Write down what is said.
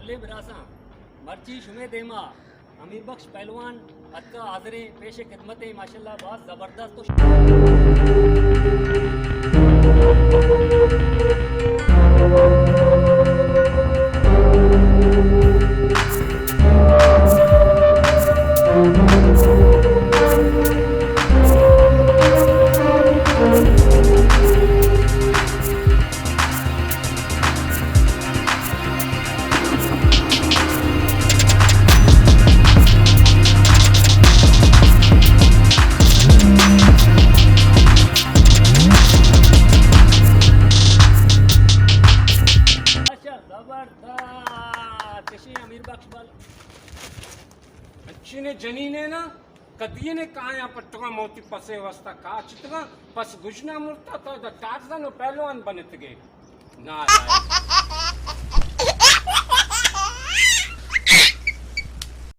اے براساں، مرچی شمے دیما امیر بخش پہلوان اتکا حاضریں، پیش خدمتیں، ماشاءاللہ باز زبردست و ماشاءاللہ، زبردست۔ کشیں امیر بخش بل۔ انچیں جنینے نا، کدی نے کایاں پٹگاں، موتی پسے واسطہ کاچتگاں، پس گژنا مرتا، تو دا ٹارزن و پہلوان بنتگے۔ نالائک۔